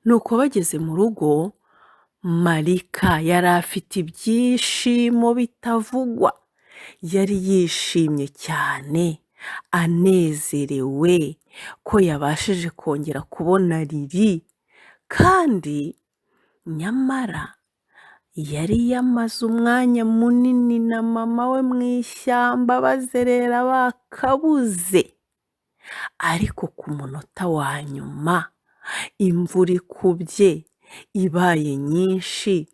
Nuko bageze mu rugo, Marika yari afite ibyishimo bitavugwa. Yari yishimye cyane, anezerewe ko yabashije kongera kubona Lili, kandi nyamara yari yamaze umwanya munini na mama we mu ishyamba bazerera bakabuze. Ariko ku munota wa nyuma imvura ikubye ibaye nyinshi,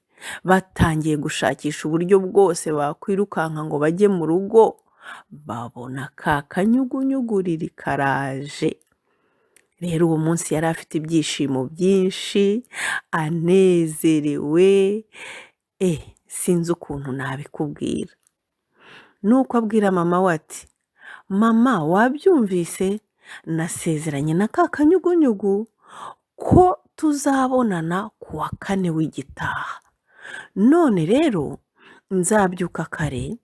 batangiye gushakisha uburyo bwose bakwirukanka ngo bajye mu rugo, babona ka kanyugunyugu Lili karaje. Rero uwo munsi yari afite ibyishimo byinshi, anezerewe, sinzi ukuntu nabikubwira. Nuko abwira mama we ati: "Mama, wabyumvise? Nasezeranye na ka kanyugunyugu ko tuzabonana ku wa kane w'igitaha. None rero nzabyuka kare,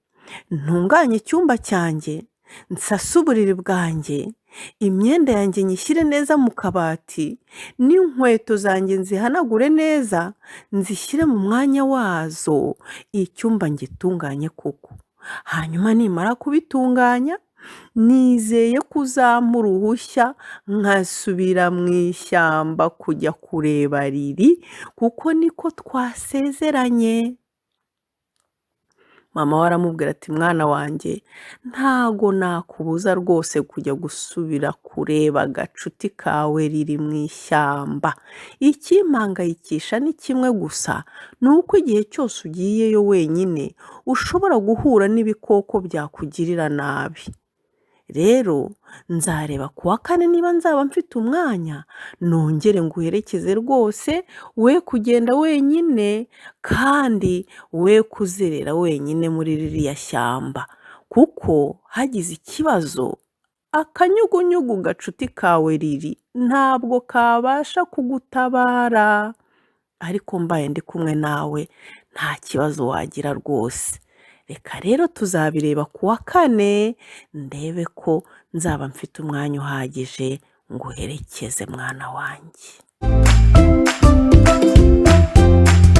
ntunganye icyumba cyanjye, nsase uburiri bwanjye, imyenda yanjye nyishyire neza mu kabati, n'inkweto zanjye nzihanagure neza, nzishyire mu mwanya wazo, icyumba ngitunganye koko. Hanyuma nimara kubitunganya, nizeye ko uzampa uruhushya nkasubira mu ishyamba kujya kureba Lili, kuko niko twasezeranye." Mama we aramubwira ati: "Mwana wanjye, ntago nakubuza rwose kujya gusubira kureba agacuti kawe Lili mu ishyamba. Ikimpangayikisha ni kimwe gusa, ni uko igihe cyose ugiyeyo wenyine ushobora guhura n'ibikoko byakugirira nabi. Rero nzareba ku wa kane niba nzaba mfite umwanya, nongere nguherekeze rwose, we kugenda wenyine kandi we kuzerera wenyine muri ririya shyamba, kuko hagize ikibazo akanyugunyugu gacuti kawe Lili ntabwo kabasha kugutabara. Ariko mbaye ndi kumwe nawe nta kibazo wagira rwose. Reka rero tuzabireba ku wa kane, ndebe ko nzaba mfite umwanya uhagije nguherekeze mwana wanjye."